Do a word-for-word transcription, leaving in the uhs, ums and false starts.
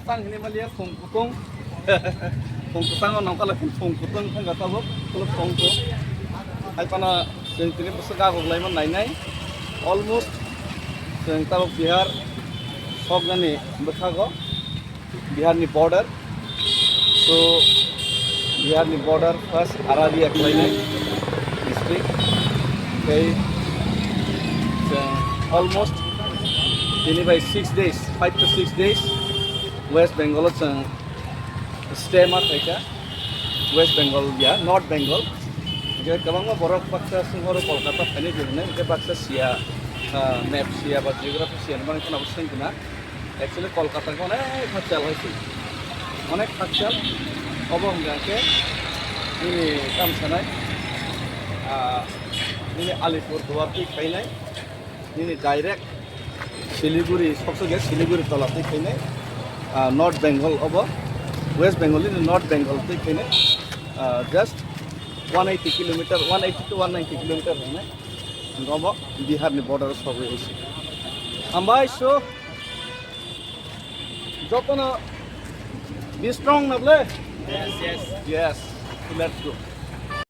Tang hini maliya khung kutung. Khung kutung o nongkha lai khung kutung thangka tabuk. Khuluk khung kutung. Hai pana chwng tini bwswk gagok laima nainai. Almost chwng tabuk Bihar soknani bwkhago. Bihar ni border. So, Bihar ni border first Araria khlainai district. Tei chwng almost tini bai six days, five to six days West Bengal o chwng stay ma khaikha. West Bengal ya, North Bengal. Hingke kwbangma borok baksa swnghoro Kolkata phainai di hwnwi, hingke baksa siya, ah, map siya ba geography siya ni bagwi kheno swngkha na. Actually, Kolkata khe onek hakchal hai se. Onek hakchal. Obo hwnka khe nini kam sanai, ah, nini Alipur Duar twi khainai, nini direct Siliguri, soksoge Siliguri tola twi khainai, ah, North Bengal obo, West Bengal ni North Bengal twi khainai, ah, just one eighty kilometer, one eighty to one ninety kilometer hwnai. Hwnka obo Bihar ni border o sogwi hai se. Hambai so. Jotono be strong na ble? Yes, yes. Yes. Let's go.